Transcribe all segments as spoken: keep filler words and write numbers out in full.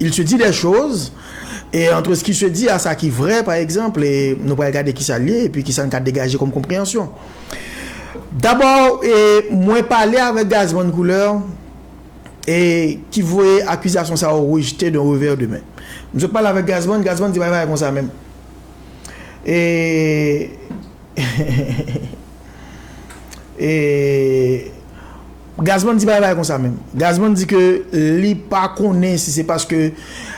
il se dit des choses, e entre ce qui se dit a sa ki vrè, pa egzanp, e nou pral gade kisa l ye, epi kisa n ka degaje kòm konpreyansyon. Dabò, e, mwen pale avèk Gazman Koulè, e ki voye akizasyon sa yo rejte d'un revers de main. M sot pale avèk Gazman, Gazman di pa bagay konsa menm. E, e, Gazman di pa bagay konsa menm. Gazman di ke li pa konnen si se paske,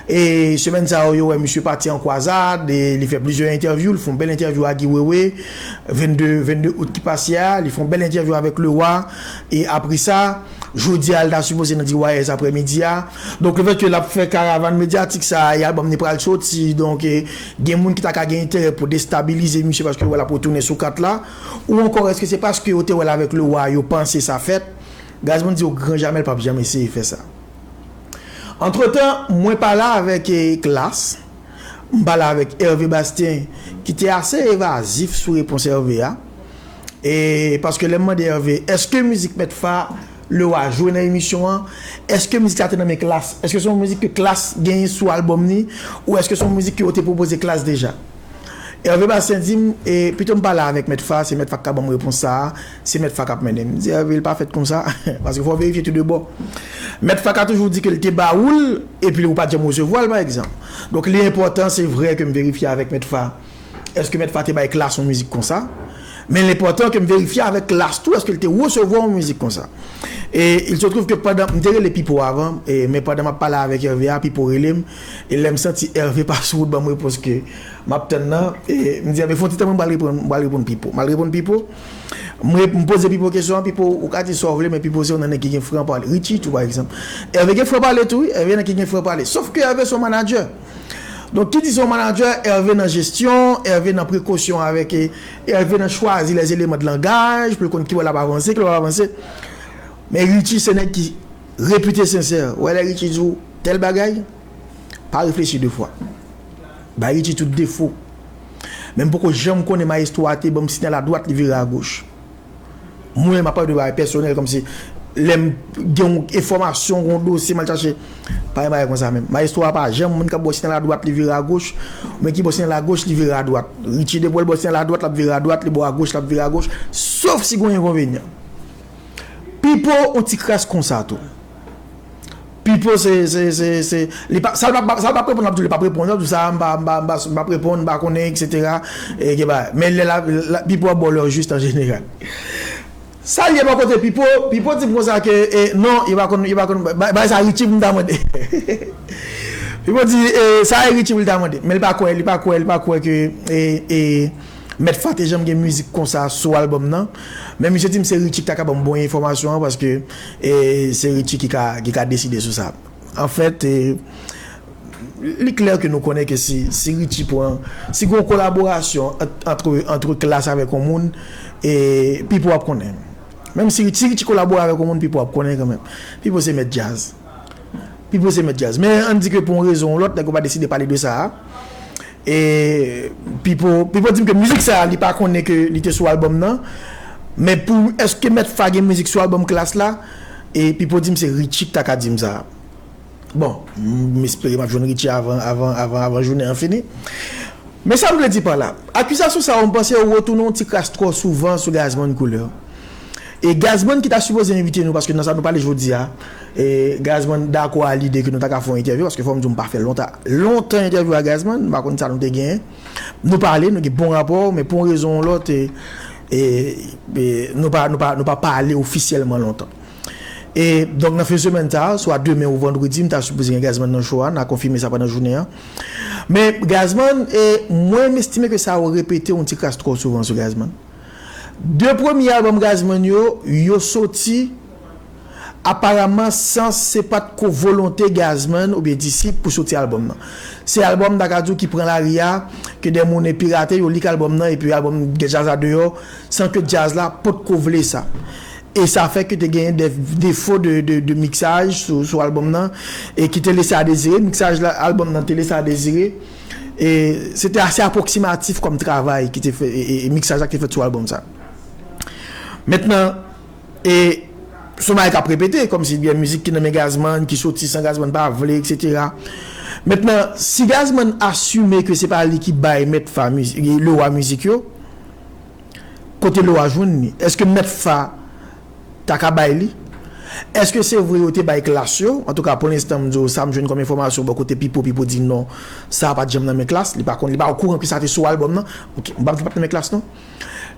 e, semèn sa yo, yo wè misye pati an kwazad, e li fè plizyè entèvyou, li fè yon bèl entèvyou a Guy Wewe, vennde, vennde out ki pase a, li fè yon bèl entèvyou avèk Lewa, e apre sa, jodi a, li ta sipoze nan D Y S aprèmidi a. Donk, lefètke l ap fè karavàn medyatik sa a, e albòm li pral soti, donk, e, gen moun ki ta ka gen enterè pou destabilize misye paske yo wè l ap retounen sou kat la, ou ankò èske se paske yo te wè l avèk Lewa, yo panse sa fèt? Gazman di o gran jamè l p ap janm eseye fè sa. Antretan, mwen pale avèk, e, Klass, m pale avèk Hervé Bastien, ki te ase evazif sou repons Hervé a. E paske lè m mande Hervé, èske mizik Mèt Fa Lewa jwe nan emisyon an, èske mizik sa te nan men Klass? Èske se yon mizik ke Klass genyen sou albòm li? Ou èske se yon mizik ke yo te pwopoze Klass deja? Hervé Bastien di m, e, pito m pale avèk Mèt Fa, se Mèt Fa k ka ban m repons sa a, se Mèt Fa k ap mennen m. M di, Hervé, l pa fèt konsa, paske fò w verifye tou de bò. Mèt Fa ka toujou di ke l te ba ou l, epi ou pa t janm resevwa l, pa egzanp. Donk, li enpòtan, se vrè, ke m verifye avèk Mèt Fa, èske Mèt Fa te bay Klass yon mizik konsa? Men l enpòtan ke m verifye avèk Klass tou, èske l te resevwa yon mizik konsa. E il se trouve ke pandan, m te rele Pipo avan, e, men pandan m ap pale avèk Hervé a, Pipo rele m, e lè m santi Hervé pa sou wout ban m repons ke m ap tann nan, e m di, enben, fè yon ti tan mwen m pral reponn, m pral reponn Pipo. M al reponn Pipo, m re-, m poze Pipo kesyon an, Pipo, ou ka di sa w vle, men Pipo se yon nèg ki gen franc parler. Richie tou, pa egzanp. Hervé gen franc parler tou, wi, Hervé nèg ki gen franc parler. Sof ke Hervé se yon manager. Donk, ki di se yon manager, Hervé nan jesyon, Hervé nan prekosyon avèk, e, Hervé nan chwazi les éléments de langage, pou l konn ki bò l ap avanse, ki lè l ap avanse. Men Richie se nèg ki repite sensè. Ou wè lè Richie di w tèl bagay, pa reflechi de fwa. Bay Richie tout defo. Men m poko janm konnen mayestwo a te ban m siyal adwat, li vire agoch. Mwen, m ap pale de bagay pèsonèl, kòmsi lè m gen yon enfòmasyon, yon dosye, m al chache. Pa gen bagay konsa menm. Mayestwo a pa janm moun k ap ba w siyal adwat, li vire agoch, men ki ba w siyal agoch, li vire adwat. Richie depi w wè l ba w siyal adwat, l ap vire adwat, li ba w agoch, l ap vire agoch, sof si gen yon enkonvenyan. Pipo, yon ti kras konsa tou. Pipo se, se, se, se, li pa, sa l p ap, sa l p ap reponn, l ap di w li p ap reponn, l ap di w sa, m pa, m pa, m pa, m p ap reponn, m pa konnen, etsetera. E gen bagay. Men lè la, la, Pipo ap ba w lè w jis an jeneral. Sa l ye bò kote Pipo, Pipo di m konsa ke, e, non, yo pa konn, yo pa konn, ba-, bagay sa Richie pou m ta mande. Pipo di, e, sa e Richie pou l ta mande. Men li pa kwè, li pa kwè, li pa kwè ke, e, e, Mèt Fa te janm gen mizik konsa sou albòm nan. Men misye di m se Richie ki ta ka ban m bon enfòmasyon an, paske, e, se Richie ki ka, ki ka deside sou sa. Anfèt, e, li klè ke nou konnen ke si, si Richie pran, si gen yon kolaborasyon ant, antre, antre Klass avèk yon moun, e, Pipo ap konnen. Menm si, si Richie kolabore avèk yon moun, Pipo ap konnen kanmenm. Pipo se mèt djaz. Pipo se mèt djaz. Men ann di ke pou yon rezon ou lòt, nèg yo pa deside pale de sa a. E Pipo, Pipo di m ke mizik sa a, li pa konnen ke li te sou albòm nan. Men pou, èske Mèt Fa gen mizik sou albòm Klass la? E Pipo di m se Richie ki ta ka di m sa. Bon, m espere m ap jwenn Richie avan, avan, avan, avan jounen an fini. Men sa m vle di pa la, akizasyon sa yo, m panse yo retounen yon ti kras twò souvan sou Gazman Koulè. E Gazman ki ta sipoze envite nou, paske nan sa nou pale jodi a, e Gazman dakò a lide ke nou ta ka fè yon entèvyou, paske fò m di w, m pa fè lontan, lontan entèvyou a Gazman, m pa konn sa nou te genyen. Nou pale, nou gen bon rapò, men pou yon rezon ou lòt, e, e, e, nou pa, nou pa, nou pa pale ofisyèlman lontan. E, donk, nan fen semèn sa a, swa demen ou vandredi, m ta sipoze gen Gazman nan show a, n a konfime sa pandan jounen an. Men, Gazman, e, mwen, m estime ke sa yo repete yon ti kras twò souvan sou Gazman. De premye albòm Gazman yo, yo soti, aparaman, san se pa t ko volonte Gazman oubyen Disip pou soti albòm nan. Se albòm, m ta ka di w, ki pran lari a, ke de moun pirate, yo lik albòm nan, epi albòm gen djaz la deyò, san ke djaz la potko vle sa. E sa fè ke te genyen de defo de, de, de miksaj sou, sou albòm nan, e ki te lese a dezire. Miksaj la, albòm nan te lese a dezire. E se te ase apwoksimatif kòm travay ki te fè, e, e, e miksaj la ki te fèt sou albòm sa. Mentnan, e se yon bagay k ap repete, kòmsi gen mizik ki nan men Gazman, ki soti san Gazman pa vle, etsetera. Mentnan, si Gazman asime ke se pa li ki bay Mèt Fa miz- Lewa mizik yo, kote Lewa jwenn li? Èske Mèt Fa ta ka bay li? Èske se vre yo te bay Klass yo? Antouka, pou lenstan, m di w sa m jwenn kòm enfòmasyon bò kote Pipo. Pipo di non, sa pa t janm nan men Klass. Li pa konn, li pa okouran ke sa te sou albòm nan. Ok, m p ap di pa t nan men Klass non.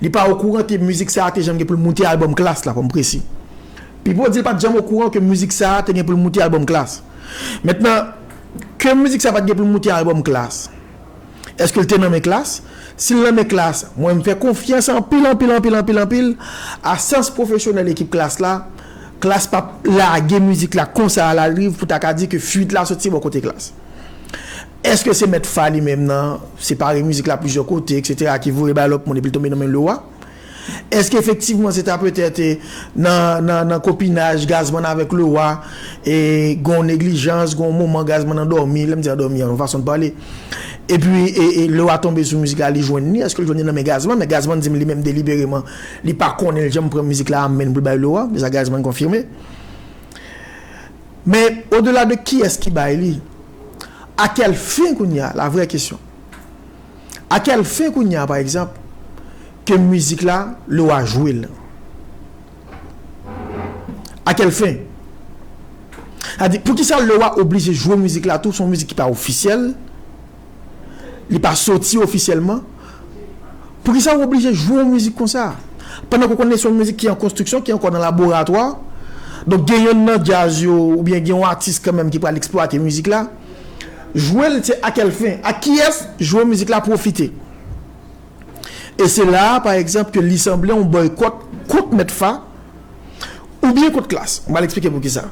Li pa okouran ke mizik sa a te janm gen pou l moute albòm Klass la, pou m presi. Pipo di l pa t janm okouran ke mizik sa a te gen pou l moute albòm Klass. Mentnan, ke mizik sa a pa t gen pou l moute albòm Klass, èske l te nan men Klass? Si l nan men Klass, mwen m fè konfyans anpil, anpil, anpil, anpil, anpil a sans pwofesyonèl ekip Klass la. Klass p ap lage mizik la konsa a la deriv pou ta ka di ke fuit la soti bò kote Klass. Èske se Mèt Fa li menm nan, separe mizik la plizyè kote, etsetera, ki voye bay lòt moun epi l tonbe nan men Lewa? Èske efektivman se ta petèt, e, nan, nan, nan kopinaj Gazman avèk Lewa, e, gon neglijans, gon moman Gazman andòmi, lè m di andòmi an, yon fason de pale. Epi, e, e, Lewa tonbe sou mizik la, li jwenn li, èske l jwenn li nan men Gazman? Men Gazman di m li menm delibereman, li pa konnen l janm pran mizik la a men l pou l bay Lewa, se sa Gazman konfime. Men, odela de kiyès ki bay li, à quelle fin kounye a, la vraie question. À quelle fin kounye a, pa egzanp, ke mizik la, Lewa jwe l? À quelle fin? Sa di, poukisa Lewa oblije jwe mizik la tou, se yon mizik ki pa ofisyèl, li pa soti ofisyèlman? Poukisa w oblije jwe yon mizik konsa? Pandan ke w konnen se yon mizik ki an konstriksyon, ki ankò nan laboratwa. Donk, gen yonn nan djaz yo, oubyen gen yon atis kanmenm ki pral eksplwate mizik la. Jwe l, se à quelle fin? A kiyès jwe mizik la pwofite? E se la a, pa egzanp, ke li sanble yon bòykòt kont Mèt Fa, oubyen kont Klass. M pral eksplike poukisa.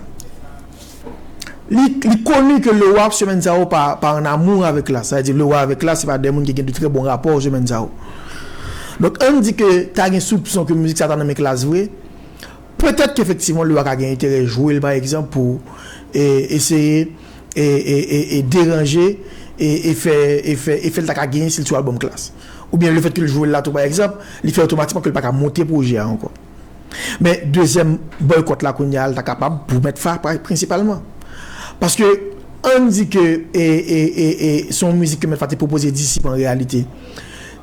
Li, li koni ke Lewa semèn sa yo pa, pa an amour avèk Klass. Sa vle di Lewa avèk Klass, se pa de moun ki gen de trè bon rapò semèn sa yo. Donk, ann di ke ta gen soupson ke mizik sa ta nan men Klass vre. Petèt ke efektivman, Lewa ka gen enterè jwe l, pa egzanp, pou, e, eseye, e, e, e, e deranje, e, e fè, e fè, e fè l ta ka genyen si l sou albòm Klass. Oubyen lefèt ke l jwe l la tou, pa egzanp, li fè otomatikman ke l pa ka monte pwojè a ankò. Men dezyèm bòykòt la kounye a, l ta kapab pou Mèt Fa, pa- prensipalman. Paske, ann di ke, e, e, e, e, se yon mizik ke Mèt Fa te pwopoze Disip an reyalite.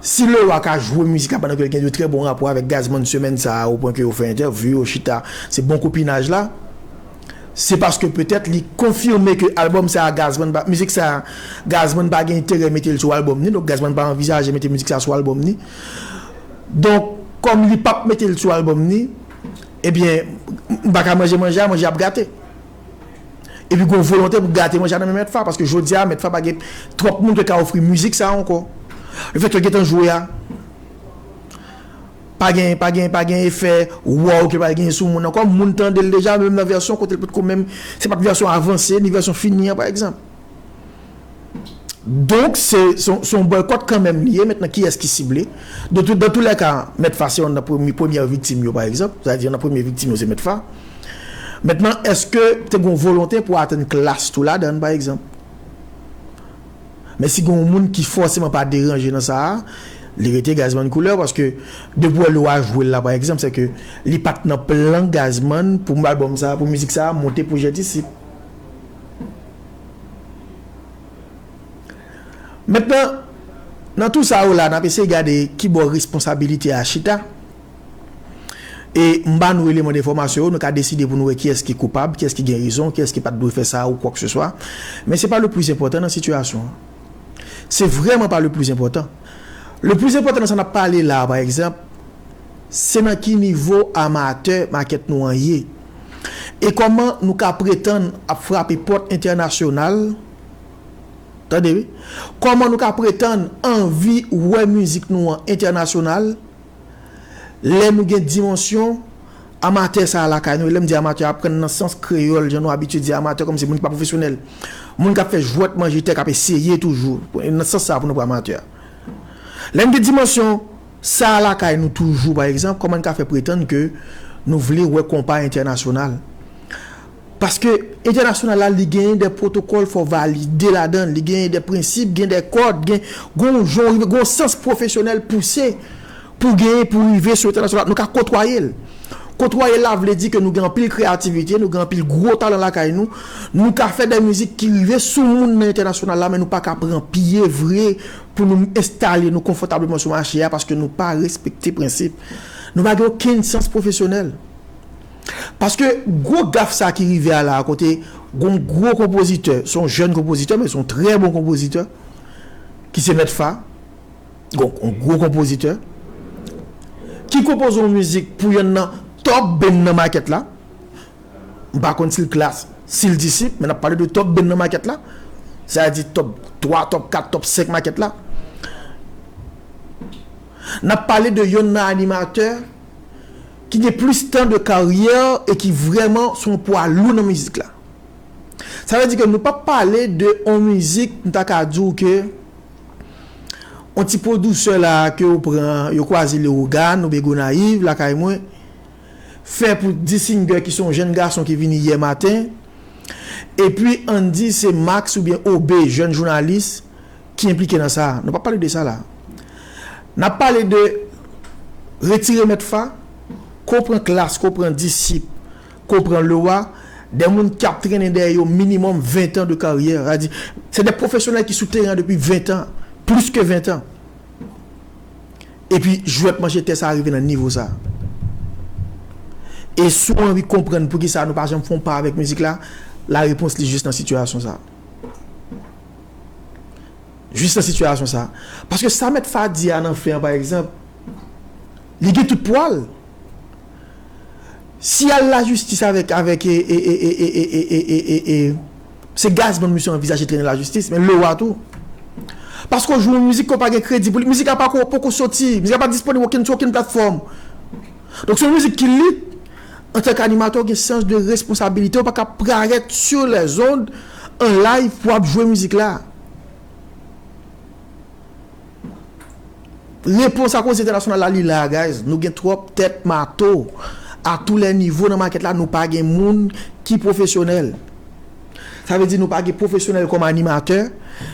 Si Lewa ka jwe mizik la pandan ke l gen de trè bon rapò avèk Gazman semèn sa a, o pwen ke yo fè entèvyou, yo chita, se bon kopinaj la, se paske petèt li konfime ke albòm sa a, Gazman pa, mizik sa a, Gazman pa gen enterè mete l sou albòm ni, donk Gazman pa anvizaje mete mizik sa a sou albòm ni. Donk, kòm li p ap mete l sou albòm ni, ebyen, m pa ka manje manje a, manje a ap gate. Epi gon volonte pou gate manje a nan men Mèt Fa, paske jodi a, Mèt Fa pa gen twòp moun ki ka ofri mizik sa a ankò. Lefèt ke l gentan jwe a, pa gen, pa gen, pa gen efè wow ke l pral genyen sou moun ankò. Moun tande l deja, menm nan vèsyon kote l potko menm, se pa t vèsyon avanse, ni vèsyon fini an, pa egzanp. Donk, se, se, se yon bòykòt kanmenm li ye. Mentnan, kiyès ki sible? De tout, dans tous les cas, Mèt Fa se yonn nan premye, premyè viktim yo, pa egzanp. Sa vle di, yonn nan premye viktim yo, se Mèt Fa. Mentnan, èske te gen yon volonte pou atenn Klass tou ladann, pa egzanp? Men si gen yon moun ki fòseman pa deranje nan sa a, li rete Gazman Couleur, paske depi w wè Lewa jwe l la, pa egzanp, se ke li pa t nan plan Gazman pou albòm sa a, pou mizik sa a, monte pwojè Disip. Mentnan, nan tou sa yo la, n ap eseye gade ki bò responsabilite a chita. E m ba nou eleman de enfòmasyon yo, nou ka deside pou nou wè kiyès ki koupab, kiyès ki gen rezon, kiyès ki pa t dwe fè sa ou kwakseswa. Men se pa le pli enpòtan nan sitiyasyon an. Se vrèman pa le pli enpòtan. Le pli enpòtan nan sa n ap pale la a, pa egzanp, se nan ki nivo amatè makèt nou an ye. E kòman nou ka pretann ap frape pòt entènasyonal, tande wi, kòman nou ka pretann anvi wè mizik nou an entènasyonal, lè nou gen dimansyon amatè sa a lakay nou? E lè m di amatè, ap pran nan sans kreyòl, jan nou abitye di amatè, kòmsi moun ki pa pwofesyonèl. Moun k ap fè jwèt manje tè, k ap eseye toujou. Nan sans sa a pou nou pran amatè a. Lè n gen dimansyon sa a lakay nou toujou, pa egzanp, kòman n ka fè pretann ke nou vle wè konpa entènasyonal? Paske entènasyonal la, li genyen de pwotokòl fò valide ladan l, li genyen de prensip, gen de kòd, gen, gon jan w rive, gon sans pwofesyonèl pouse pou genyen, pou rive sou entènasyonal. Nou ka kotwaye l. Kote w ye la vle di ke nou gen anpil kreyativite, nou gen anpil gwo talan lakay nou. Nou ka fè de mizik ki rive sou moun nan entènasyonal la, men nou pa ka pran pye vre pou nou enstale nou konfòtableman sou mache a, paske nou pa respekte prensip. Nou pa gen okenn sans pwofesyonèl. Paske gwo gaf sa ki rive a la, kote gon gwo konpozitè, se yon jèn konpozitè, men se yon trè bon konpozitè, ki se Mèt Fa, gon, yon gwo konpozitè, ki konpoze yon mizik pou yonn nan top band nan makèt la. M pa konn si l Klass, si l Disip, men n ap pale de top band nan makèt la. Sa vle di top twa, top kat, top senk makèt la. N ap pale de yonn nan animatè ki gen plis tan de karyè e ki vrèman se yon pwa lou nan mizik la. Sa vle di ke nou p ap pale de yon mizik, m ta ka di w ke yon ti pwodiktè la ke yo pran, yo kwaze Leyogàn oubyen Gonayiv, lakay mwen, fè pou D-Singer ki se yon jèn gason ki vini yè maten, epi ann di se Max oubyen Obe, jèn jounalis, ki enplike nan sa. Nou p ap pale de sa la. N ap pale de retire Mèt Fa, ke w pran Klass, ke w pran Disip, ke w pran Lewa, de moun k ap trennen dèyè yo minimòm ven tan de karyè. Sa vle di, se de pwofesyonèl ki sou teren an depi ven tan, plis ke ven tan. Epi, jwèt manje tè sa rive nan nivo sa. E si w anvi konprann poukisa nou pa janm fè yon pa avèk mizik la, larepons li jis nan sitiyasyon sa. Jis nan sitiyasyon sa. Paske sa Mèt Fa di a nan fen an, pa egzanp, li gen tout pwa l. Si y al lajistis avèk, avèk, e, e, se Gazman misye anvizaje trennen lajistis, men Lewa tou. Paske w jwe yon mizik ke w pa gen kredi pou li, mizik la pako, poko soti, mizik la pa disponib okenn, sou okenn platfòm. Donk, se yon mizik ki lit. Antanke animatè, w gen sans de responsabilite, w pa ka parèt sur les ondes, an live, pou w ap jwe mizik la. Repons a koze entènasyonal la, li la, guys. Nou gen twòp tèt mato a tou lè nivo nan makèt la, nou pa gen moun ki pwofesyonèl. Sa vle di nou pa gen pwofesyonèl kòm animatè,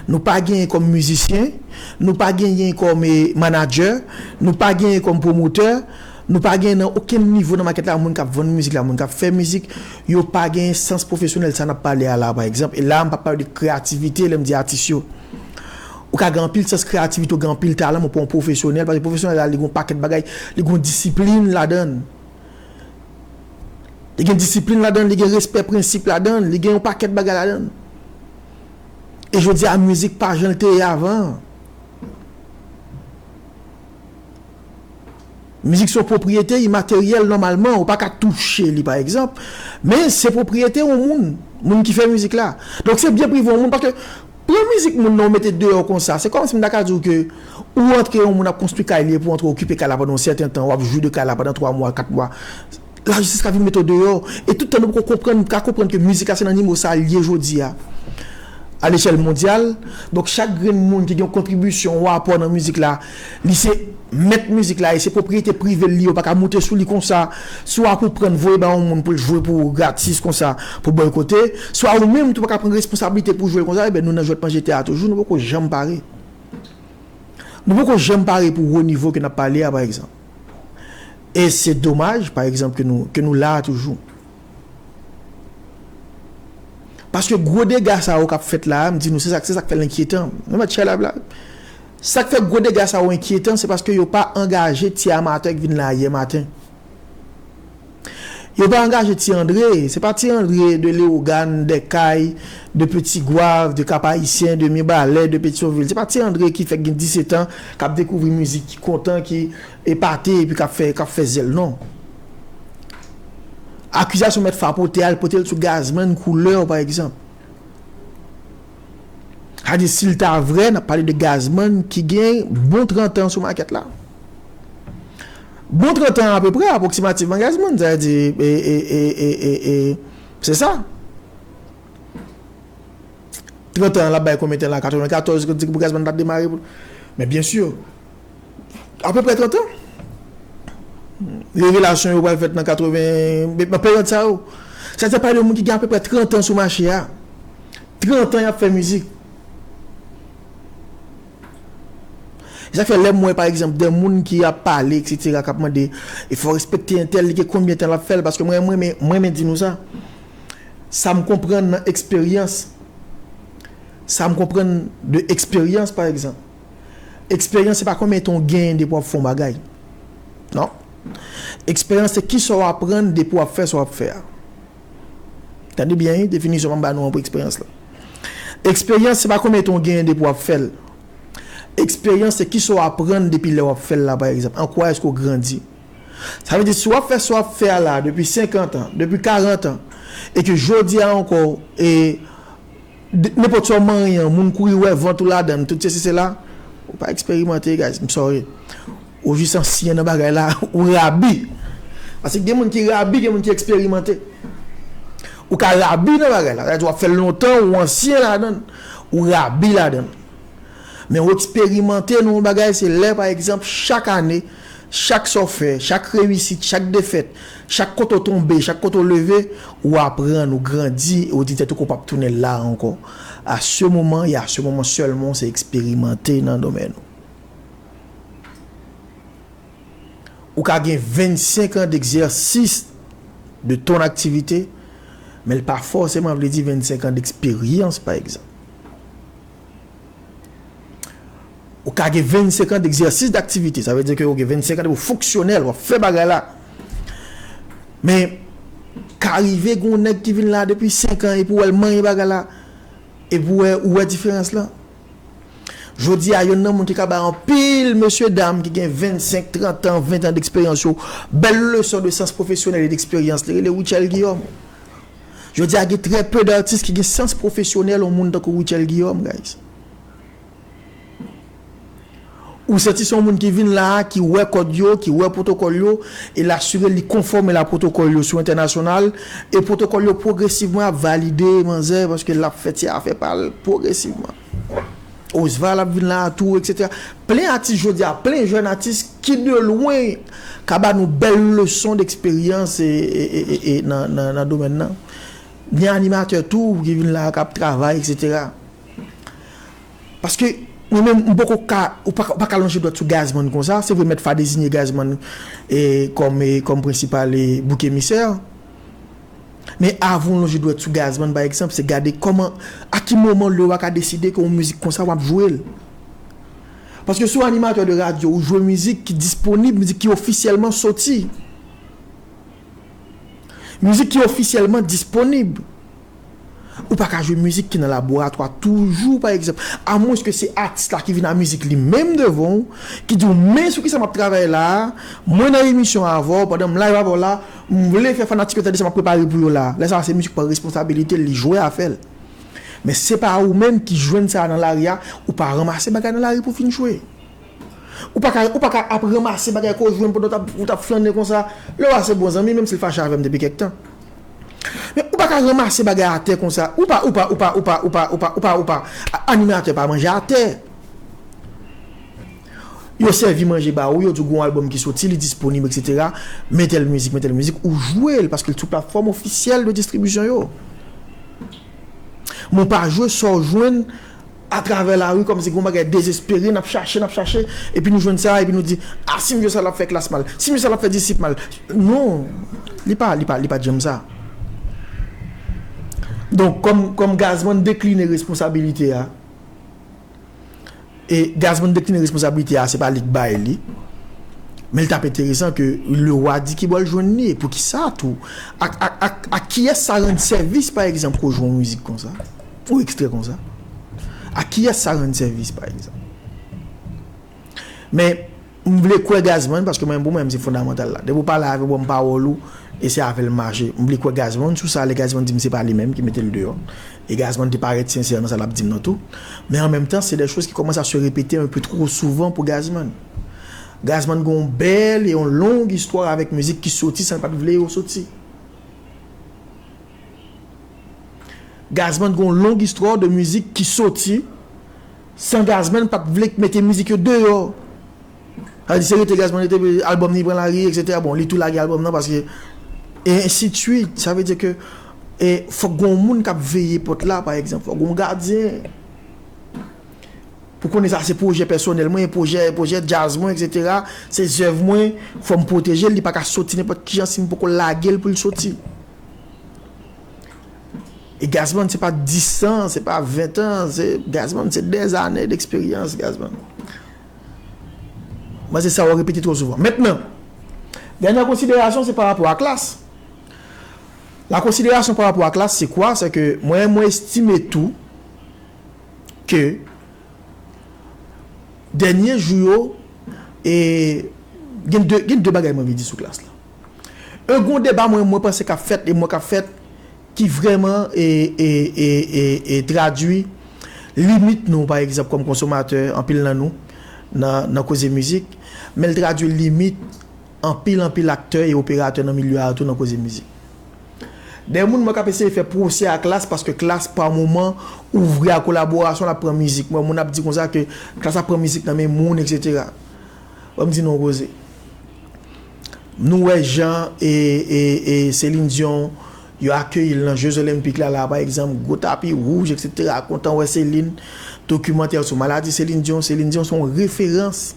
nou pa genyen kòm mizisyen, nou pa genyen kòm, eh, manadjè, nou pa genyen kòm pwomotè, nou pa genyen nan okenn nivo nan makèt la, moun k ap vann mizik la, moun k ap fè mizik, yo pa genyen sans pwofesyonèl sa n ap pale a la, pa egzanp. E la, m p ap pale de kreyativite lè m di atis yo. Ou ka gen anpil sans kreyativite, ou gen anpil talan, men ou pa yon pwofesyonèl, paske pwofesyonèl la, li gen yon pakèt bagay, li gen yon disiplin ladan l. Li gen disiplin ladan l, li gen respè prensip ladan l, li gen yon pakèt bagay ladan l. E jodi a, mizik pa jan l te ye avan. Mizik se yon pwopriyete imateryèl nòmalman, ou pa ka touche li, pa egzanp, men se pwopriyete yon moun, moun ki fè mizik la. Donk, se byen prive yon moun, paske pran mizik moun nan, ou mete deyò konsa, se kòmsi m ta ka di w ke ou antre yon moun ap konstwi kay li, epi w antre okipe kay la pandan yon sèten tan, w ap jwi de kay la pandan twa mwa, kat mwa. Lajistis ka vin mete w deyò. E tout tan nou poko konprann, ka konprann ke mizik la se nan nivo sa l ye jodi a, a lechèl mondyal. Donk, chak grenn moun ki gen yon kontribisyon, yon apò nan mizik la, li se mèt mizik la, e se pwopriyete prive l li, yo pa ka moute sou li konsa. Swa pou pran l voye bay yon moun pou l jwe pou ou gratis konsa, pou bòykote, swa ou menm tou pa ka pran responsablite pou jwe l konsa, ebyen nou nan jwèt manje tè a toujou, nou poko janm pare. Nou poko janm pare pou wo nivo ke n ap pale a, pa egzanp. E se domaj, pa egzanp, ke nou, ke nou la a toujou. Paske gwo dega sa yo k ap fèt la a, m di nou, se sa, se sa k fè l enkyetan. Nou mèt chay la, la. Sa k fè gwo dega sa yo enkyetan, se paske yo pa angaje ti amatè k vin la yè maten. Yo pa angaje Ti Andre, se pa Ti Andre de Leyogàn, dè Kay, de Petit Goâve, de Cap-Haïtien, de Mibalè, de Petyonvil. Se pa Ti Andre ki fèk gen disèt an, k ap dekouvri mizik, ki kontan, ki epate, epi k ap fè, k ap fè zèl, non. Akizasyon Mèt Fa pote a, l pote l sou Gazman Koulè, pa egzanp. Sa di, si l ta vrè, n ap pale de Gazman ki gen bon trant an sou makèt la. Bon trant an apeprè, apwoksimativman, Gazman, sa di, e, e, e, e, e, e, se sa. Trant an, l ap bay konbyen tan la? Katrevenkatòz, di pou Gazman ta demare pou, men byensi, apeprè trant an. Revelasyon yo pral fèt nan katreven, nan peryòd sa yo. Sa di, pale de moun ki gen apeprè trant an sou mache a. Trant an y ap fè mizik. Sa fè lè m wè, pa egzanp, de moun ki ap pale, etsetera, k ap mande, e fò respekte entèl, li gen konbyen tan l ap fè l, paske mwen, mwen, mwen, mwen di nou sa. Sa m konprann nan eksperyans, sa m konprann de eksperyans, pa egzanp. Eksperyans, se pa konbyen tan w genyen depi w ap fè yon bagay. Non. Eksperyans, se kisa w aprann depi w ap fè sa w ap fè a. Tande byen, wi, definisyon m ap ba nou an pou eksperyans la. Eksperyans, se pa konbyen tan w genyen depi w ap fè l. Eksperyans, se kisa w aprann depi lè w ap fè l la, pa egzanp. An kwa èske w grandi? Sa vle di, si w ap fè sa w ap fè a la depi senkant an, depi karant an, e ke jodi a ankò, e de- nenpòt sa w manyen an, moun kouri wè vant ou ladan l, tout sesi sela, ou pa eksperimante, guys, m sorry. Ou jis ansyen nan bagay la, ou rabi. Paske gen moun ki rabi, gen moun ki eksperimante. Ou ka rabi nan bagay la, sa vle di w ap fè l lontan, ou ansyen ladan l, ou rabi ladan l. Men ou eksperimante nan yon bagay, se lè, pa egzanp, chak ane, chak sa w fè, chak reyisit, chak defèt, chak kote w tonbe, chak kote w leve, ou aprann, ou grandi, e ou di tèt ou ke w p ap tounen la ankò. À ce moment, et à ce moment seulement, se eksperimante nan domèn ou. Ou ka gen vennsenk an d'exercice de ton activité, men l pa fòseman vle di vennsenk an d'eksperyans, pa egzanp. Ou ka gen vennsenk an d'exercice d'activité, sa vle di ke ou gen vennsenk an depi w fonksyonèl, w ap fè bagay la. Men, ka rive gen yon nèg ki vin la depi senk an epi w wè l manyen bagay la, epi w wè, ou wè diferans lan. Jodi a, yonn nan moun ki ka bay anpil mesye dam ki gen vennsenk, trant an, ven an d'eksperyans yo, bèl leson de sans pwofesyonèl e d'eksperyans, li rele Rutshelle Guillaume. Jodi a, gen trè pe d'atis ki gen sans pwofesyonèl yon moun tankou Rutshelle Guillaume, guys. Ou santi se yon moun ki vin la a, ki wè kòd yo, ki wè pwotokòl yo, e l asire li konfòm a pwotokòl yo sou entènasyonal, e pwotokòl yo pwogresivman ap valide manzè, paske l ap fè ti afè pa l pwogresivman. Osval ap vin la a tou, etsetera. Plen atis jodi a, plen jèn atis ki de lwen ka ba nou bèl leson d'eksperyans e, e, e, e, e nan, nan, nan domèn nan. Gen animatè tou ki vin la a, k ap travay, etsetera. Paske mwen menm, m poko ka, ou pa, ou pa ka lonje dwèt sou Gazman konsa. Se vre, Mèt Fa deziye Gazman, e, kòm, e, kòm prensipal, e, bouk emisè. Men avan w lonje dwèt sou Gazman, pa egzanp, se gade kòman, a ki moman lè w a ka deside ke yon mizik konsa w ap jwe l. Paske si w animatè de radyo, ou jwe mizik ki disponib, mizik ki ofisyèlman soti. Mizik ki ofisyèlman disponib. Ou pa ka jwe mizik ki nan laboratwa toujou, pa egzanp. Amwenske se atis la ki vin a mizik li menm devan w, ki di w, "Men sou kisa m ap travay la a, mwen nan emisyon avè w, pandan m live avè w la, m vle fè fanatik yo tande sa m ap prepare pou yo la a." Lè sa a, se mizik pran responsabilite l, li jwe afè l. Men se pa ou menm ki jwenn sa a nan lari a, ou pa ranmase bagay nan lari pou w vin jwe. Ou pa ka, ou pa ka ap ranmase bagay ke w jwenn pandan w t ap, ou t ap flannen konsa. Lè w a se bon zanmi, menm si l fache avè m depi kèk tan. Men ou pa ka ranmase bagay atè konsa. Ou pa, ou pa, ou pa, ou pa, ou pa, ou pa, ou pa, ou pa. A- Animatè pa manje atè. Yo sèvi manje ba ou, yo di w gen yon albòm ki soti, li disponib, etsetera. Men tèl mizik, men tèl mizik, ou jwe l, paske l sou platfòm ofisyèl de distribisyon yo. Men w pa jwe sa w jwenn atravè lari, kòmsi gen yon bagay dezespere, n ap chache, n ap chache, epi nou jwenn sa, epi nou di, "A, si misye sa l ap fè klas mal, si misye sa l ap fè disip mal." Non, li pa, li pa, li pa janm sa. Donk, kòm, kòm Gazman dekline responsabilite a, e Gazman dekline responsabilite a, se pa li k bay li. Men l t ap enteresan ke Lewa di ki bò l jwenn li, e poukisa tou? A, a, a, a kiyès sa rann sèvis, pa egzanp, ke w jwe yon mizik konsa? Yon ekstrè konsa? A kiyès sa rann sèvis, pa egzanp? Men, m vle kwè Gazman, paske mwen, pou mwen, se fondamantal la. Depi w pale avè m, w ban m pawòl ou, e se avè l m mache. M vle kwè Gazman sou sa, lè Gazman di m se pa li menm ki mete l deyò. E Gazman te parèt sensè nan sa l ap di m nan tou. Men an menm tan, se de choz ki kòmanse a se repete un peu twò souvan pou Gazman. Gazman gen yon bèl e yon long istwa avèk mizik ki soti san l pa t vle yo soti. Gazman gen yon long istwa de mizik ki soti san Gazman pa t vle mete mizik yo deyò. Sa vle di, se rete Gazman rete, albòm li pran lari, etsetera. Bon, li tou lage albòm nan paske, e ensi de suite. Sa vle di ke, e, fòk gen yon moun k ap veye pòt la, pa egzanp. Fòk gen yon gadyen. Pou konnen sa se pwojè pèsonèl mwen, pwojè, pwojè djaz mwen, etsetera. Se zèv mwen, fò m pwoteje l, li pa ka soti nenpòt kijan si m poko lage l pou l soti. E Gazzman, se pa dis an, se pa ven an, se, Gazzman, se dèzane deksperyans, Gazzman. Mwen, se sa w repete twò souvan. Mentnan, dènyè konsiderasyon, se pa rapò a Klass. La considération par rapport à Klass, c'est quoi? C'est que mwen, mwen estime tou ke dènye jou yo, e gen de, gen de bagay mwen anvi di sou Klass la. E gon deba mwen, mwen panse k ap fèt, e mwen k ap fèt, ki vrèman e, e, e, e, e tradui limit nou, pa egzanp, kòm konsomatè, anpil nan nou, nan, nan koze mizik, men l tradui limit anpil, anpil aktè e operatè nan milye a tou nan koze mizik. Dèyè moun mwen k ap eseye fè pwosè a Klass, paske Klass pa moman ouvri a kolaborasyon, l ap pran mizik. Mwen, moun ap di konsa ke Klass ap pran mizik nan men moun, etsetera. Ban m di nou yon koze. Nou wè jan e, e, e Celine Dion, yo akeyi l nan Jeux Olympiques la, la, pa egzanp, gwo tapi wouj, etsetera. Kontan wè Celine, dokimantè sou maladi Celine Dion. Celine Dion se yon referans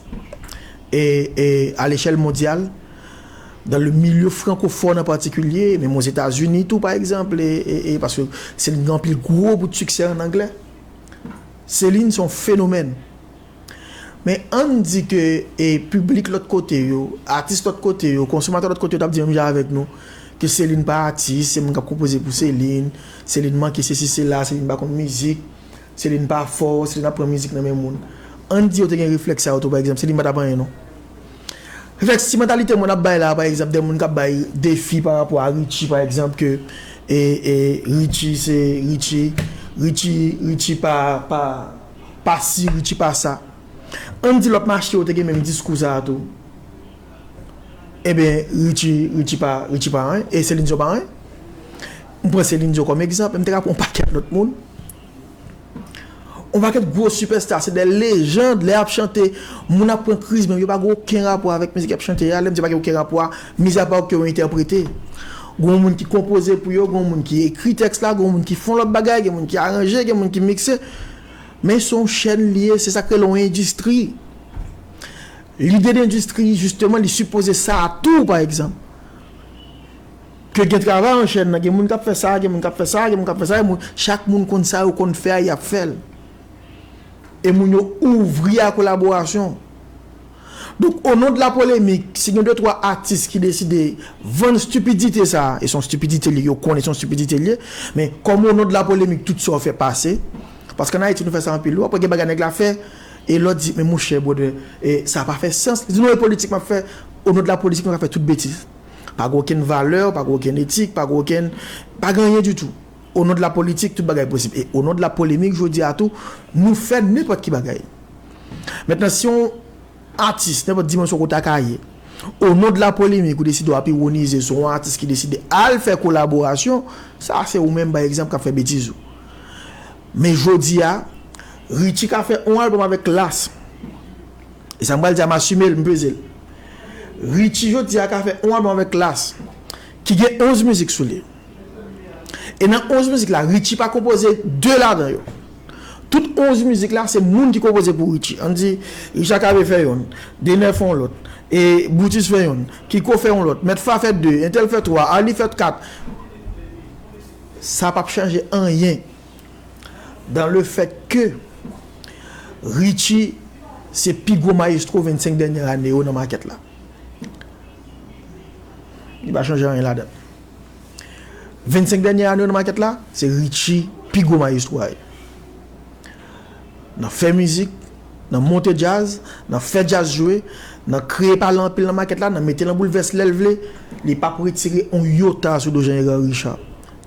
e, e a lechèl mondyal, dans le milieu francophone an patikilye, menm Ozetazini tou, pa egzanp, e, e, e, paske Celine gen anpil gwo bout siksè an anglè. Celine se yon fenomèn. Men ann di ke e piblik lòt kote yo, atis lòt kote yo, konsomatè lòt kote yo t ap di menm jan avèk nou, ke Celine pa atis, se moun k ap konpoze pou Celine, Celine manke sesi sela, Celine pa konn mizik, Celine pa fò, Celine ap pran mizik nan men moun. Ann di yo te gen reflèks sa yo tou, pa egzanp, Celine pa t ap anyen non. Reflèks, si mantalite moun ap bay la, pa egzanp, de moun k ap bay defi pa rapò a Richie, pa egzanp, ke e, e Richie se, Richie, Richie, Richie pa, pa, pa si, Richie pa sa. Ann di lòt mache yo te gen menm diskou sa a tou. Ebyen, Richie, Richie pa, Richie pa anyen, e Celine Dion pa anyen. M pran Celine Dion kòm egzanp, men m te ka pran yon pakèt lòt moun. Yon pakèt gwo sipèsta, se de lejand, lè y ap chante, moun ap pran kriz, men yo pa gen okenn rapò avèk mizik y ap chante a. Lè m di pa gen okenn rapò a, mizapa ke yo entèprete. Gen moun ki konpoze pou yo, gen moun ki ekri tèks la, gen moun ki fè yon lòt bagay, gen moun ki aranje, gen moun ki mikse. Men se yon chèn li ye, se sa k rele yon endistri. Lide de endistri, jisteman, li sipoze sa a tou, pa egzanp. Ke gen travay an chèn nan, gen moun k ap fè sa, gen moun k ap fè sa, gen moun k ap fè sa, e moun, chak moun konn sa yo konn fè a, y ap fè l. E moun yo ouvri a kolaborasyon. Donk, o non de la polemik, si gen de twa atis ki deside vann stipidite sa a, e se yon stipidite li, yo konnen se yon stipidite li ye, men kòm o non de la polemik, tout sa w fè pase, paske ann Ayiti, nou fè sa anpil, wi, apre gen bagay nèg la fè, e lòt di, men monchè, brother, e sa pa fè sans. Li di, non, e politik m ap fè, o non de la politik, nou ka fè tout betiz. Pa gen okenn valè, pa gen okenn etik, pa gen okenn, pa gen anyen ditou. O non de la politik, tout bagay posib. E o non de la polemik, jodi a tou, nou fè nenpòt ki bagay. Mentnan, si yon atis, nenpòt dimansyon kote a ka ye, o non de la polemik, ou deside w ap iwonize sou yon atis ki deside al fè kolaborasyon, sa se ou menm, pa egzanp, k ap fè betiz ou. Men jodi a, Richie ka fè yon albòm avèk Klass. E sa m pral di a, m asime l, m peze l. Richie jodi a ka fè yon albòm avèk Klass, ki gen onz mizik sou li. E nan onz mizik la, Richie pa konpoze de ladan yo. Tout onz mizik la, se moun ki konpoze pou Richie. Ann di, Richard Cavé fè yonn, Dener fè yon lòt, e Brutus fè yonn, Kiko fè yon lòt, Mèt Fa fè de, entèl fè twa, Arly fè kat. Sa p ap chanje anyen dans le fait que Richie se pi gwo mayestwo vennsenk dènyè ane yo nan makèt la. Li pa chanje anyen ladan l. Vennsenk dènyè ane yo nan makèt la, se Richie pi gwo mayestwo a ye. Nan fè mizik, nan monte djaz, nan fè djaz jwe, nan kreye pale anpil nan makèt la, nan mete l an boulvès lè l vle, li p ap retire yon yota sou do Jean Hérard Richard.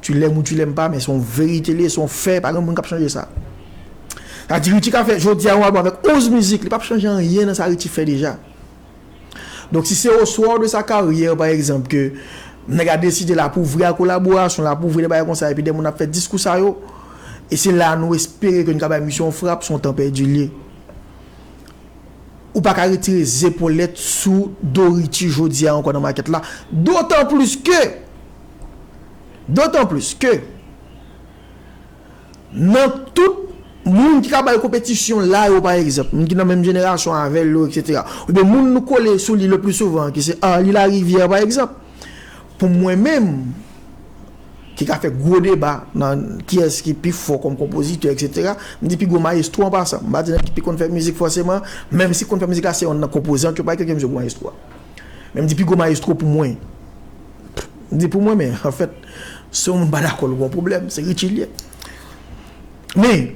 Tu l'aimes ou tu l'aimes pas, men se yon verite li ye, se yon fè, pa gen moun k ap chanje sa. Sa di Richie ka fè jodi a yon albòm avèk onz mizik, li p ap chanje anyen nan sa Richie fè deja. Donk, si se au soir de sa carrière, pa egzanp, ke nèg la deside l ap ouvri a kolaborasyon, l ap ouvri de bagay konsa, epi de moun ap fè diskou sa yo, e se la nou espere ke n ka bay misye yon frap, se yon tan pèdi l ye. Ou pa ka retire zepolèt sou do Richie jodi a ankò nan makèt la. Dotan plis ke, dotan plis ke, nan tout Moun ki ka bay konpetisyon la yo, pa egzanp, moun ki nan menm jenerasyon avè l yo, etsetera. Oubyen moun nou kole sou li le pli souvan, ki se Arly Larivière, pa egzanp. Pou mwen menm, ki ka fè gwo deba nan kiyès ki pi fò kòm konpozitè, etsetera, m di pi gwo mayestwo an pasan. M pa di nèg ki pi konn fè mizik fòseman, menm si konn fè mizik la se yonn nan konpozan, yo pa ekri ke misye gwo mayestwo a. Men m di pi gwo mayestwo pou mwen. M di pou mwen, men anfèt, si yon moun pa dakò, l gon pwoblèm, se Richie l ye. Men,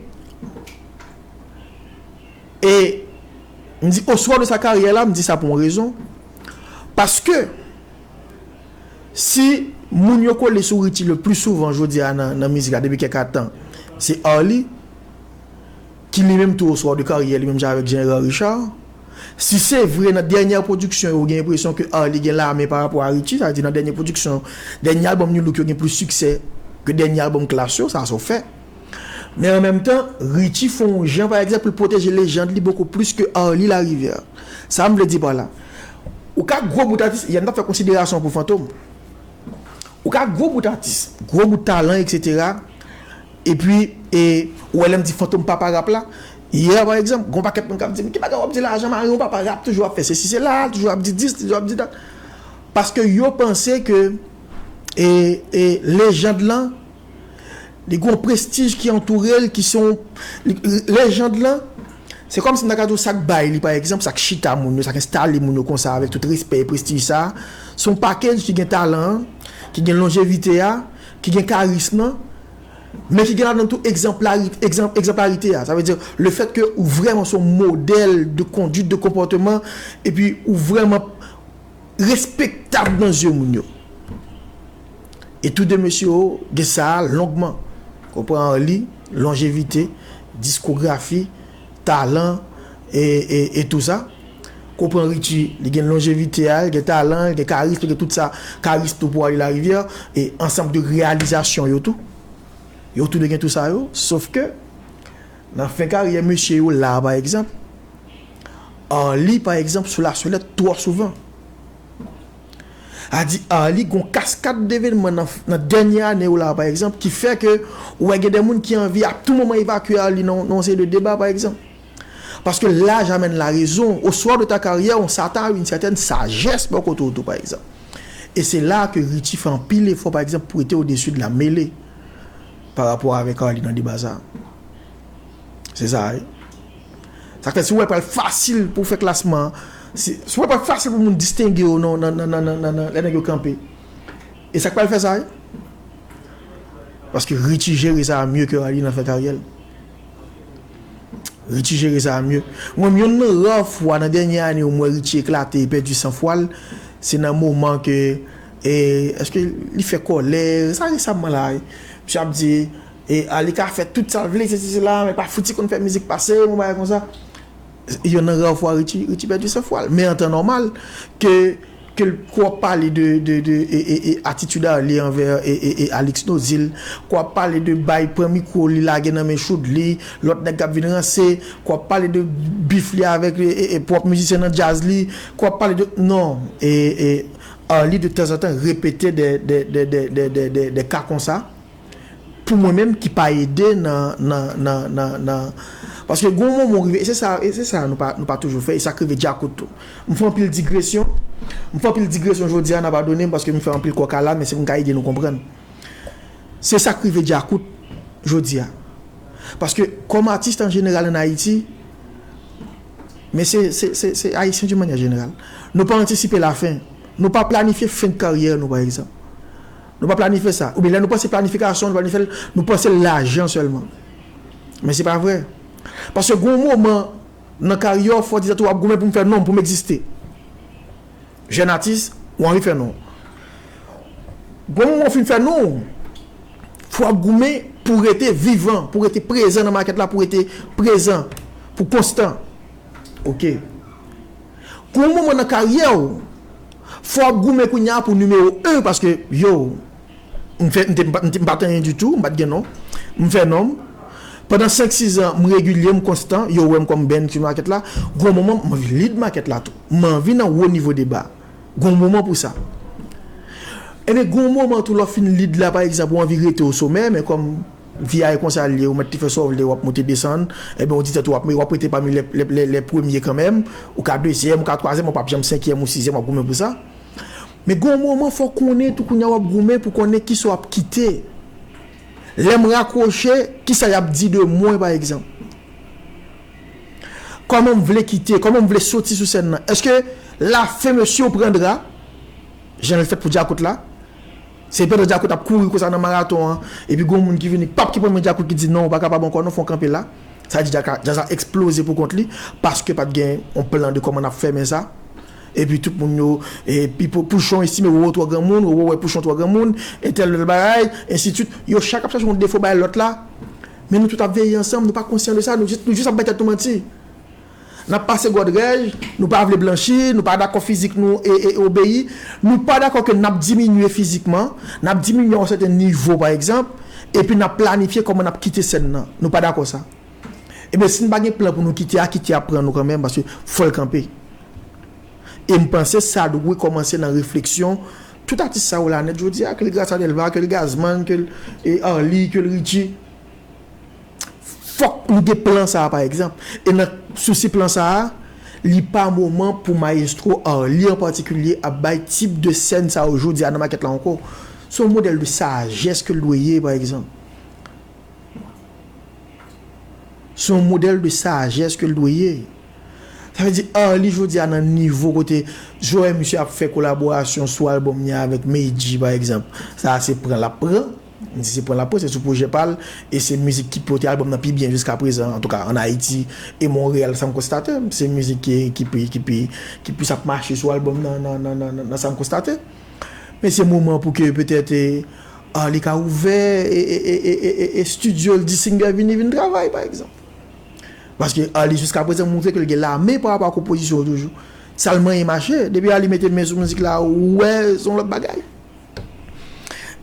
e m di oswa de sa karyè la, m di sa pou yon rezon. Paske, si moun yo kole sou Richie le pli souvan jodi a nan, nan mizik la depi kèk atan, se Arly, ki li menm tou oswa de karyè li menm jan avèk Jean Hérard Richard. Si se vre nan dènyè pwodiksyon yo, ou gen enpresyon ke Arly gen lamen pa rapò a Richie, sa vle di nan dènyè pwodiksyon, dènyè albòm Nu Look yo gen plis siksè ke dènyè albòm Klass yo, sa se yon fè. Men an menm tan, Richie fè yon jan, pa egzanp, pou l pwoteje lejand li bokou plis ke Arly Larivière. Sa m vle di pa la. Ou ka gwo bout atis, yè m t ap fè konsiderasyon pou Fantom. Ou ka gwo bout atis, gwo bout talan, etsetera. Epi, e, ou wè lè m di Fantom papa rap la, yè, pa egzanp, gon pakèt moun k ap di m, "Ki bagay w ap di la, Jean Marie, yon papa rap toujou ap fè sesi, sela, toujou ap di dis, toujou ap di dat." Paske yo panse ke, e, e, lejand lan, li gon prestij ki antoure l, ki se yon, li, lejand lan, se kòmsi m ta ka di w sa k bay li, pa egzanp, sa k chita moun yo, sa k enstale moun yo konsa, avèk tout respè e prestij sa, se yon pakèj ki gen talan an, ki gen lonjevite a, ki gen karism nan, men ki gen ladan tou egzanplari-, egzanp-, egzanplarite a. Sa vle di, le fèt ke ou vrèman se yon modèl de kondwit, de konpòteman, epi ou vrèman respektab nan zye moun yo. E tou de mesye yo gen sa a longman. Konpran Arly, lonjevite, diskografi, talan, e, e, e tou sa. Konpran Richie, li gen lonjevite a, li gen talan, li gen karism, li gen tout sa, karism tou pou Arly Larivière, e ansanm de reyalizasyon yo tou. Yo tou de gen tou sa yo, sof ke nan fen karyè mesye yo la, pa egzanp, Arly, pa egzanp, sou la selèt twò souvan. A di Arly gon kaskad devenman nan, nan dènye ane yo la, pa egzanp, ki fè ke ou wè gen de moun ki anvi a tou moman evakye Arly nan, nan yon seri de deba, pa egzanp. Paske l'âge amène la raison. Au soir de ta carrière, on s'attend à une certaine sagesse bò kote w tou, pa egzanp. E se la ke Richie fè anpil efò, pa egzanp, pou rete odesi de la mêlée pa rapò avèk Arly nan deba sa. Se sa, wi. Sa k fè, si w wè pral fasil pou w fè klasman, si, si w wè pral fasil pou moun distenge w nan, nan, nan, lè nèg yo kanpe. E sa k pral fè sa, wi. Paske Richie jere sa mye ke Arly nan fen karyè l. Richie jere sa mye. Mwen, yonn nan ra fwa nan dènye ane yo m wè Richie eklate e pèdi sanfwa l, se nan moman ke, e, èske li fè kòlè, sa resaman la, wi. Misye ap di, e, a, li ka fè tout sa l vle, sesi, sela, men pa fouti konn fè mizik pase, yon bagay konsa. Yonn nan ra fwa Richie, Richie pèdi sanfwa l. Men an tan nòmal, ke, ke l, ke w ap pale de, de, de, e, e, e, atitid Arly anvè, e, e, e, Alix Nozil, ke w ap pale de bay pran mikwo li lage nan men Shoudly, lòt nèg k ap vin ranse, ke w ap pale de bif li avèk, e, e, e, pwòp mizisyen nan djaz li, ke w ap pale de, non, e, e, Arly de tanzantan repete de, de, de ka konsa. Pou mwen menm ki pa ede nan, nan, nan, nan, nan, paske gon moman w rive, e se sa, e se sa nou pa, nou pa toujou fè, e sa k rive Djakout tou. M fè anpil digresyon, m fè anpil digresyon jodi a, n a padone m paske m fè anpil kòkala, men se pou m ka ede nou konprann. Se sa k rive Djakout jodi a. Paske kòm atis an jeneral ann Ayiti, men se, se, se, se Ayisyen de manyè jeneral, nou pa antisipe lafen. Nou pa planifye fen de karyè nou, pa egzanp. Nou pa planifye sa. Oubyen lè nou panse planifikasyon, nou planifye l, nou panse l lajan sèlman. Men se pa vre. Paske gon moman nan karyè w, fò w di tèt ou w ap goumen pou m fè non m, pou m egziste. Jèn atis, ou anvi fè non w. Gon moman w fin fè non w, fò w ap goumen pou w rete vivan, pou w rete prezan nan makèt la, pou w rete prezan, pou w konstan. Oke. Gon moman nan karyè w, fò w ap goumen kounye a pou nimewo en, paske, yo, m fè, m te, m pa, m te, m pa t anyen ditou, m pa t gen non. M fè non m. Pandan senk, sis an, m regilye, m konstan, yo wè m kòm band sou makèt la. Gon moman, m anvi lead makèt la tou. M anvi nan wo nivo deba. Gon moman pou sa. Ebyen, gon moman tou, lè w fin lead la, pa egzanp, ou anvi rete o somè, men kòm Vi a e konsa l ye, ou mèt te fè sa w vle, w ap monte desann, ebyen ou di tèt ou w ap, w ap rete pami lè, lè, lè, lè premye kanmenm, ou ka dezyèm, ou ka twazyèm, ou p ap janm senkyèm ou sizyèm, w ap goumen pou sa. Men gen yon moman fò w konnen tou kounye a w ap goumen pou konnen kisa w ap kite. Lè m rakwoche, kisa y ap di de mwen, pa egzanp? Kòman m vle kite? Kòman m vle soti sou sèn nan? Èske la fin me surprendra? Jan l fèt pou Djakout la? Se pandan Djakout ap kouri konsa nan maraton an, epi gon moun ki vini, pap ki pran men Djakout ki di, "Non, ou pa kapab ankò, non, fò w kanpe la." Sa vle di djaz la eksploze pou kont li, paske pa t gen yon plan de kòman n ap fèmen sa. Epi tout moun yo, epi pou, Pouchon estime Roro twò granmoun, Roro wè Pouchon twò granmoun, entèl lòt bagay, ensidswit. Yo chak ap chache yon defo bay lòt la. Men nou tout ap veye ansanm, nou pa konsyan de sa, nou jis, nou jis ap bay tèt nou manti. N ap pase gòdrèj, nou pa vle blanchi, nou pa dakò fizik nou e, e, e obeyi, nou pa dakò ke n ap diminye fizikman, n ap diminye a yon sèten nivo, pa egzanp, epi n ap planifye kòman n ap kite sèn nan. Nou pa dakò sa. Ebyen, si n pa gen plan pou nou kite a, kite a pran nou kanmenm, paske fò l kanpe. E m panse sa dwe kòmanse nan refleksyon tout atis sa yo la nèt jodi a, ke l Gracia Delva, ke l Gazman, ke l, e, Arly, ke l Richie. Fòk nou gen plan sa a, pa egzanp. E nan sousi plan sa a, li pa moman pou mayestwo Arly an patikilye ap bay tip de sèn sa yo jodi a nan makèt la ankò. Se yon modèl de sajès ke l dwe ye, pa egzanp. Se yon modèl de sajès ke l dwe ye. Sa vle di, Arly jodi a nan nivo kote, jan w wè misye ap fè kolaborasyon sou albòm li a avèk Medjy, pa egzanp. Sa a se pran l ap pran. M di se pran l ap pran, se sou pwojè pa l, e se mizik ki pote albòm nan pi byen jiska prezan, antouka, ann Ayiti e Monreyal, sa m konstate. Se mizik ki, ki pi, ki pi, ki plis ap mache sou albòm nan, nan, nan, nan, nan, nan sa m konstate. Men se moman pou ke petèt, e, Arly ka ouvè, e, e, e, e, e, e, e estidyo l, di singer vini, vin travay, pa egzanp. Paske Arly jiska prezan montre ke l gen lame pa rapò a konpozisyon yo toujou. Sa l manyen mache. Depi Arly mete men sou mizik la, ou wè, se yon lòt bagay.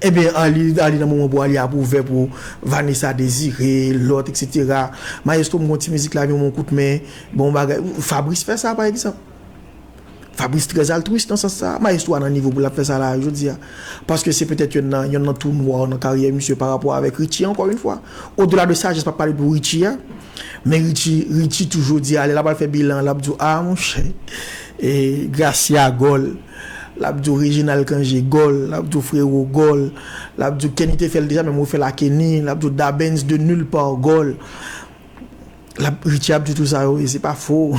Ebyen, Arly, Arly nan moman pou Arly ap ouvè pou Vanessa Désiré, lòt, etsetera. Mayestwo, m gon ti mizik la, vin yon kout men, bon bagay. Fabrice fè sa, pa egzanp. Fabrice trè altwis nan sans sa a. Mayestwo a nan nivo pou l ap fè sa la jodi a. Paske se petèt yonn nan, yonn nan twou nwa nan karyè misye pa rapò avèk Richie ankò yon fwa. Odela de sajès, m ap pale pou Richie a. Men Richie, Richie tou jodi a, lè l ap al fè bilan, l ap di w, "Ah, monchè, e, Gracia gòl." L ap di w, "Reginald Cangé gòl." L ap di w, "Frero gòl." L ap di w, "Kenny te fè l deja, men m refè l a Kenny." L ap di w, "Dabens de nulle part gòl." L ap, Richie ap di w tou sa yo, e se pa fo.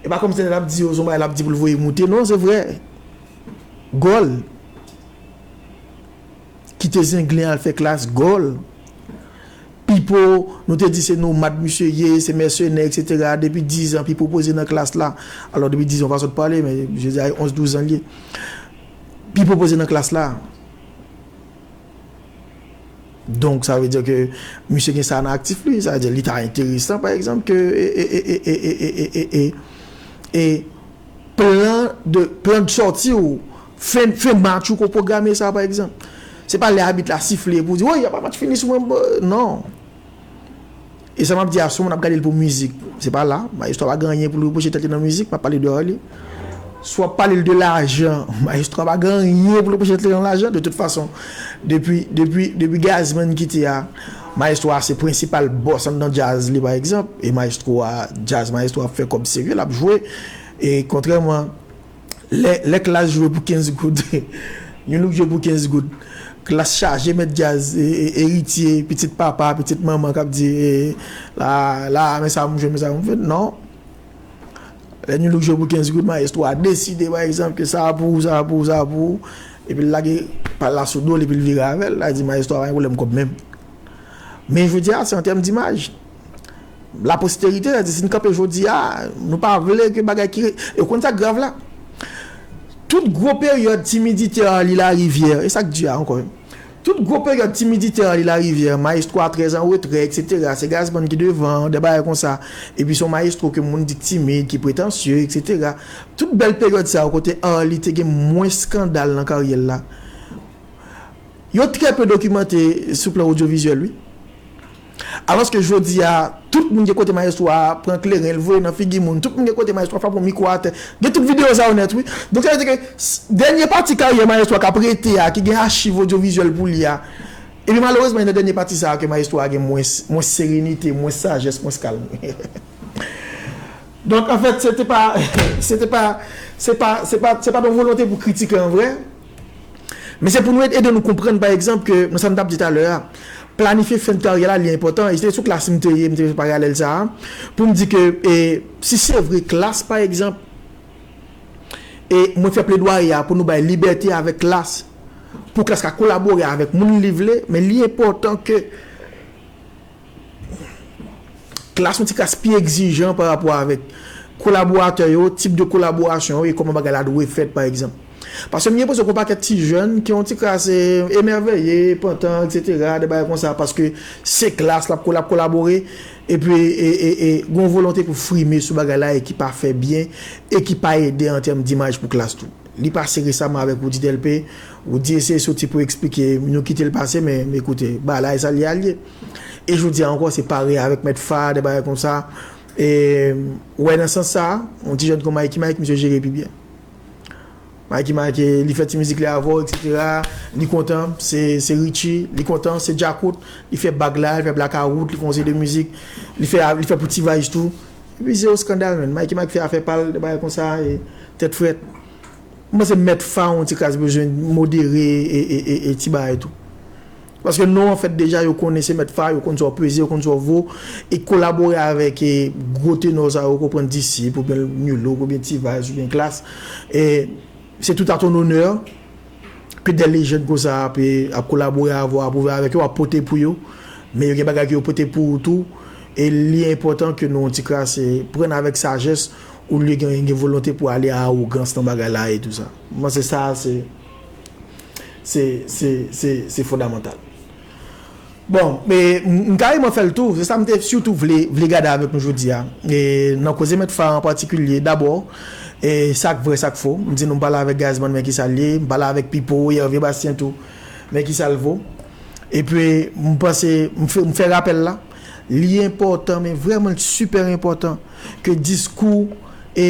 E pa kòmsi lè l ap di yo, se yon bagay l ap di pou l voye moute. Non, se vrè. Gòl. Kite Zenglen al fè klas, gòl. Pipo, nou te di se nomad misye ye, se mèsenè, etsetera. Depi diz an, Pipo poze nan klas la. Alò, depi diz an, w pa sot pale, men, je di, ay, onz, douz an l ye. Pipo poze nan klas la. Donk, sa vle di ke misye gen sa nan aktif li. Sa vle di, li ta enteresan, pa egzanp, ke, e, e, plan de, plan de sòti ou, fen, fen match ou ko pwograme sa, pa egzanp. Se pa lè abit la sifle pou di, "Woy, apa match fini sou mwen?" Non. E sa m ap di a, si yon moun ap gade l pou mizik, se pa la. Mayestwo pa gen anyen pou l repwoche tèt li nan mizik, m ap pale de Arly. Si w ap pale l de lajan, Mayestwo pa gen anyen pou l repwoche tèt li nan lajan. De tout fason, depi, depi, depi Gazman kite a, Mayestwo a se prensipal bòs anndan djaz li, pa egzanp. E Mayestwo a, djaz Mayestwo ap fè kòb serye, l ap jwe. E kontrèman, lè, lè Klass jwe pou kenz goud, New Look jwe pou kenz goud, Klass chaje mèt djaz, e, e, eritye, pitit papa, pitit manman k ap di, e, la, la, men sa pou m jwe, men sa pou m fè. Non. Lè New Look jwe pou kenz goud, mayestwo a deside, pa egzanp, ke sa pou ou, sa pou ou, sa pou ou, epi l lage pal la sou do l, epi l vire avè l, la di mayestwo a pa gen pwoblèm kòb menm. Men jodi a, se an tèm dimaj. Laposterite, sa di, si n kanpe jodi a, nou pa vle ke bagay ki re-, e w konn sa k grav la? Tout gwo peryòd timidite Arly Larivière, e sa k di a ankò, tout gwo peryòd timidite Arly Larivière, mayestwo a trè an retrè, etsetera, se Gazman ki devan, de bagay konsa. Epi se yon mayestwo ke moun di k timid, ki pretansye, etsetera. Tout bèl peryòd sa yo kote Arly te gen mwens eskandal nan karyè l la, yo trè pe dokimante sou plan odyovizyèl, wi. Alòske jodi a, tout moun gen kote mayestwo a pran kleren, l voye nan figi moun, tout moun gen kote mayestwo a frape yon mikwo atè. Gen tout videyo sa yo nèt, wi. Donk, sa vle di ke s-, dènye pati karyè mayestwo a k ap rete a, ki gen achiv odyovizyèl pou li a, Epi malerezman, e nan dènye pati sa a ke maestro a gen mwens, mwens serenite, mwens sajès, mwens kalm. Donk, anfèt, se te pa, se te pa, se pa, se pa, se pa yon volonte pou kritike an vre, men se pou nou ede nou konprann, pa egzanp, ke nan sa m t ap di talè a, planifye fen karyè la, li enpòtan, e se te sou klas m te ye, m te fè paralèl sa a, pou m di ke, e, si se vre klas, pa egzanp, e mwen fè pledwaye a pou nou bay libète avèk klas, pou klas ka kolabore avèk moun li vle, men li enpòtan ke klas yon ti klas pi egzijan pa rapò avèk kolaboratè yo, tip de kolaborasyon yo e kòman bagay la dwe fèt, pa egzanp. Paske m gen enpresyon ke yon pakèt ti jèn ki yon ti kras e, emèveye, pantan, etsetera, de bagay konsa, paske se klas l ap kolab-, kolabore, epi e, e, e, gen yon volonte pou frime sou bagay la e ki pa fè byen e ki pa ede an tèm dimaj pou klas tou. Li pase resaman avèk Roody Delpé. Roody eseye soti pou eksplike, nou kite l pase, men, men koute, bagay la, e sa l ye a l ye. E jodi a ankò, se pare avèk Mèt Fa, de bagay konsa. E, ou wè nan sans sa, yon ti jèn kon Mikey Mike, misye jere pi byen. Mikey Mike, li fè ti mizik li avè w, etsetera. Li kontan, se, se Richie, li kontan, se Djakout, li fè Bag la, li fè Blakawout, li fè yon seri de mizik, li fè, li fè pou T-Vice tou. Epi se yon eskandal, menn. Mikey Mike fè afè pa l, de bagay konsa, e tèt frèt. M panse Mèt Fa yon ti kras bezwen modere e, e, e, e ti bagay tou. Paske non an fèt deja, yo konnen se Mèt Fa, yo konn sa w peze, yo konn sa w vo, e kolabore avèk, e, gwo tenò sa yo, ou konprann, Disip, oubyen New Look, oubyen T-Vice, oubyen Klass. E se tout à ton honneur ke de lejand konsa ap, ap kolabore avè w, ap ouvè avèk yo, ap pote pou yo. Men yo gen bagay ke yo pote pou ou tou. E li enpòtan ke nou yon ti kras, e, pran avèk sajès, olye gen, gen volonte pou ale a awogans nan bagay la e tou sa. M panse sa, se, se, se, se, se fondamantal. Bon, e, m, m kareman fè l tou. Se sa m te sitou vle, vle gade avèk nou jodi a. E, nan koze Mèt Fa an patikilye, dabò, e, sa k vrè, sa k fo. M di nou, m pale avèk Gazman, men ki sa l ye. M pale avèk Pipo, Hervé Bastien tou, men ki sa l vo. Epi, m panse, m fè, m fè rapèl la. Li enpòtan, men vrèman, li sipè enpòtan ke diskou, e,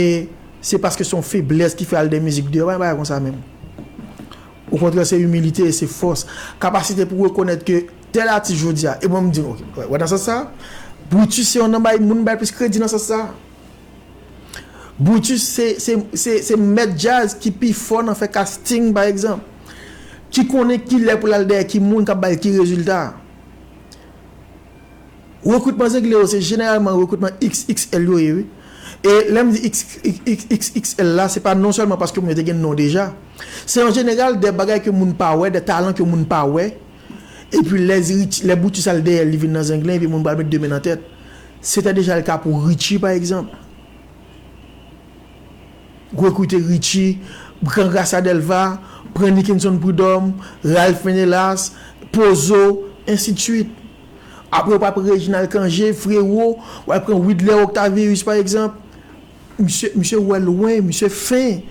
se paske se yon feblès ki fè al de mizik deyò, pa yon bagay konsa menm. Okontrè, se imilite e se fòs. Kapasite pou rekonèt ke tèl atis jodi a, e mwen m di, ok, wè, wè nan sans sa, Brutus se yon nan bay moun bay plis kredi nan sans sa. Brutus se, se, se, se mèt djaz ki pi fò nan fè casting, pa egzanp. Ki konnen kilè pou l al dèyè ki moun k ap bay ki rezilta. Rekritman Zenglen yo, se jeneralman rekritman X X L yo ye, wi. E lè m di X X X X L la, se pa non sèlman paske moun yo te gen non deja. Se an jeneral de bagay ke moun pa wè, de talan ke moun pa wè. Epi lè Rich-, lè Brutus al dèyè l, li vin nan Zenglen, epi moun pral met de men nan tèt. Se te deja le ka pou Richie, pa egzanp. Rekrite Richie, pran Gracia Delva, pran Nickenson Prud'homme, Ralph Menelas, Pozo, ensidswit. Apre, w pral pran Reginald Cangé, Frero, w pral pran Widler Octavius, pa egzanp. Misye, misye wè lwen, misye fen.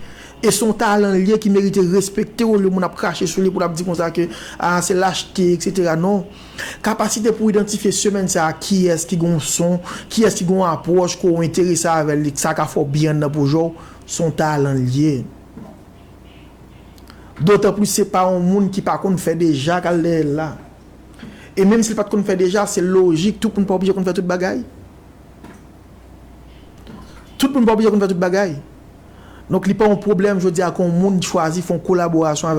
E se yon talan l ye ki merite respekte, olye moun ap krache sou li pou l ap di konsa ke, a, se lachte, etsetera. Non. Kapasite pou idantifye semèn sa a kiyès ki gen yon son, kiyès ki gen yon apwòch ke w enterese avè l, sa ka fè w byen anndan pwojè w, se yon talan l ye. Dotan plis se pa yon moun ki pa konn fè deja k al dèyè l la. E menm si l pa t konn fè deja, se lojik, tout moun pa oblije konn fè tout bagay. Tout moun pa oblije konn fè tout bagay. Donk, li pa yon pwoblèm, jodi a, ke yon moun chwazi fè yon kolaborasyon avèk